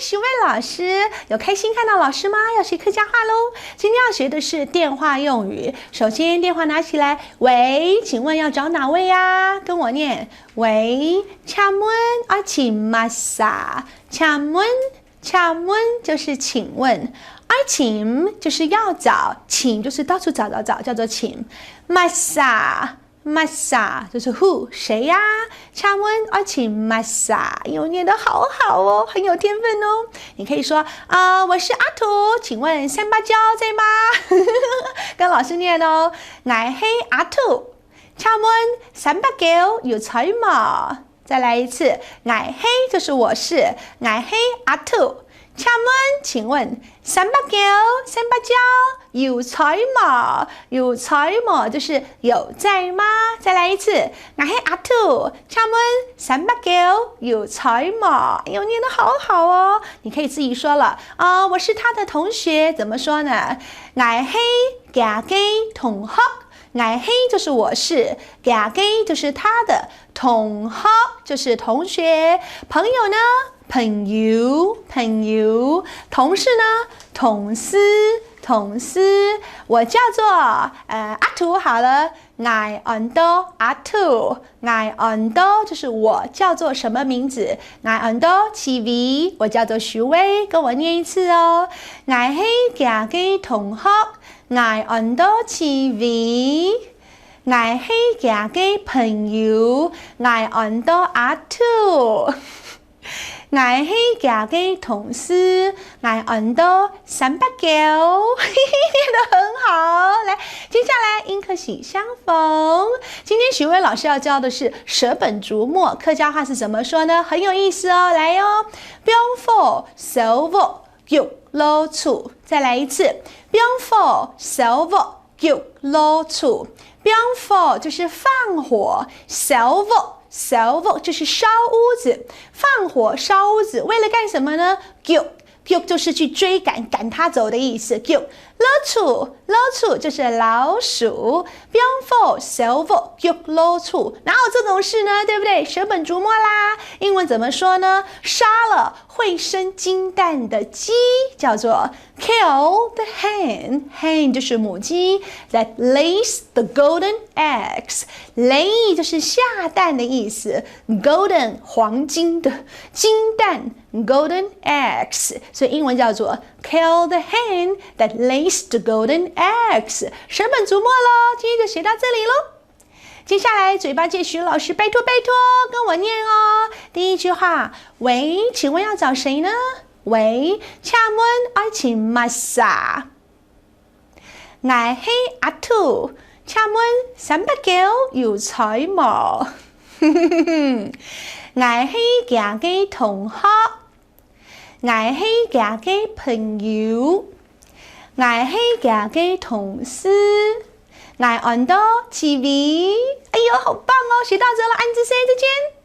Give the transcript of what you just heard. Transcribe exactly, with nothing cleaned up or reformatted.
徐薇老师，有开心看到老师吗？要学客家话喽。今天要学的是电话用语。首先，电话拿起来，喂，请问要找哪位呀？跟我念，喂，请问，爱寻么儕？请问，请问就是请问，爱寻就是要找，寻就是到处找找找，叫做寻。么儕，么儕就是 who 谁呀？请问爱寻么儕？哎呦，念得好好哦，很有天分哦。你可以说啊、我是阿土，请问三八九在吗？跟老师念哦，我是阿土，请问三八九有在吗？再来一次，我是就是我是，我是阿土，请问，请问三八九，三八九有在吗？有在吗？就是有在吗？再来一次，我是阿土，请问三八九有在吗？哎呦，念得好好哦！你可以自己说了啊、我是他的同学，怎么说呢？我是佢个同學，我是就是我是，佢个就是他的，同學就是同学，朋友呢？朋友，朋友，同事呢？同事，同事。我叫做呃阿土好了，我安到阿土，我安到就是我叫做什么名字，我安到徐薇，我叫做徐薇，跟我念一次哦。我是佢个同学，我安到徐薇。我是佢个朋友，我安到阿土。我是佢个同事，我安到三八九。念得很好。来，接下来英克喜相逢。今天徐薇老师要教的是舍本逐末，客家话是怎么说呢？很有意思哦。来哟，放火烧屋， 逐老鼠。再来一次，放火烧屋，逐老鼠。放火就是放火，烧屋，烧屋就是烧屋子，放火烧屋子，为了干什么呢？逐，逐就是去追赶，赶他走的意思。逐老鼠，老鼠就是老鼠。放火烧屋，逐老鼠，哪有这种事呢？对不对？舍本逐末啦。英文怎么说呢？杀了 会生金蛋的鸡叫做 kill the hen，hen 就是母鸡，that lays the golden eggs，lay 就是下蛋的意思，golden 黄金的，金蛋 golden eggs，所以英文叫做 kill the hen that lays the golden eggs。舍本逐末喽，今天就学到这里喽。 接下来嘴巴借徐老师拜托拜托，跟我念哦。第一句话，喂，请问要找谁呢？喂，请问爱寻么儕？我是阿土，请问三八九有在无？我是佢个同学， 我是佢个朋友，我是佢个同事，我安到徐薇。哎呦，好棒哦！学到这了，恁仔細，再见。